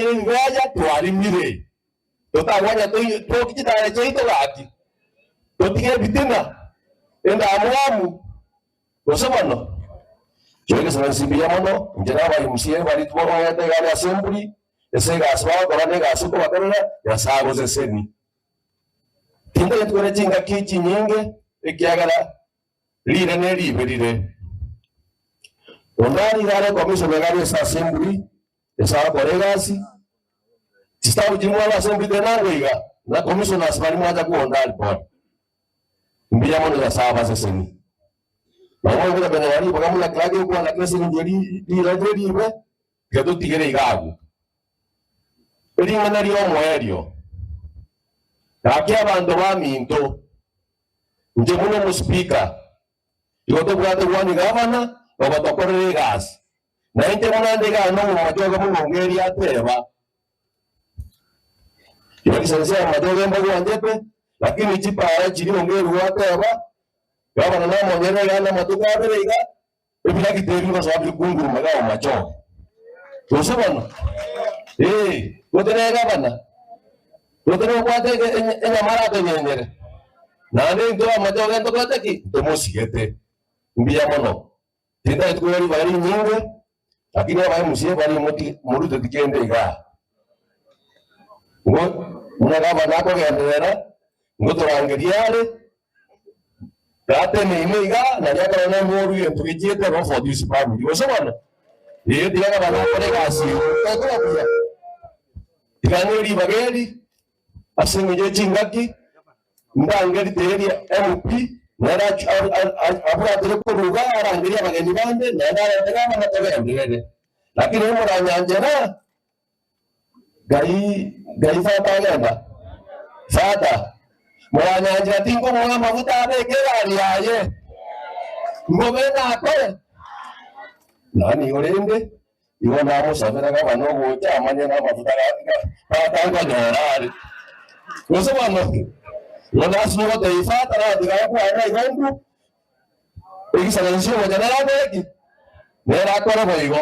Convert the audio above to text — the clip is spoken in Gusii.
Twaakire ebibeja, twarimire. Totagwanya twoki chitare chiaito gaki, totige ebitina, endamwamu, gose bono. Egesaransi mbuya mono, inche na aba MCA baria tiboroete iga are assembly, ase egasi bagokora na egasi okobakorera, Nyasae agoseseni. Tintageti kore chingaki chinyinge, ekiagera Riire neribe rire. Onde arire are commissioner iga are ase assembly, ase agokora egasi, chistaff chiria mwaba assembly tenango iga, na commissioners baria mwacha koa onde aripoti. Mbuya mono Nyasae abaseseni. Nabo mogocha konyora ribaga buna clerk egokwana kera ase eng'encho ri riire rire ribe, tiga totigere iga abwo. Ring'ana ri'omoerio, gaki abanto baminto, Inche buna omospeaker, igo tobwate gwani gavana ogotokorera egasi. Na inche buna nde igaa nomomachoge buna Ongeri ateba, Your Excellency abamachoge mbagwanchete, lakini chipara chiria Ongeri gwateba, gavana namonyerere igaa namatuko abere iga, ebiragita ebi ngosoa bire kunguruma igaa omomachoge. Gose bono? Ee, gose ne gavana, gose nobwate enyama aratonyenyere. Naende intwe amachoge ntokorete ki? Ntomosigete. Mbuya mono. Tintageti koira ribaga rinyinge, lakini aba MCA baria moti moruteti kende igaa. Ngo buna gavana akogenderera, ngotorangeria are, gateneine igaa, nario akore nomoru egento gechiete ero for this family. Gose bono? Ee, tiga gavana akore egasi eyio, tekoba buya. Tiga ng'e ribaga eri, Ase engencho ye chingaki, ndangerite eria MP, nere abwatere korwa iga arangerie abageni bande, naende arente gavana togenderere. Lakini onye moranyanchera, ngai ngai fata agenda? Fata, moranyanchera tinkomoa amafuta abeke egari yaye, ngobe nakore? Nani orende Igo namosabera gavana ogocha amanye namafuta tata nkonyora are. Gose bono igo lasima ogotebia fata natiga gokwana igo intwe egesaransi ogocha nere akore ki? Nere akore boigo.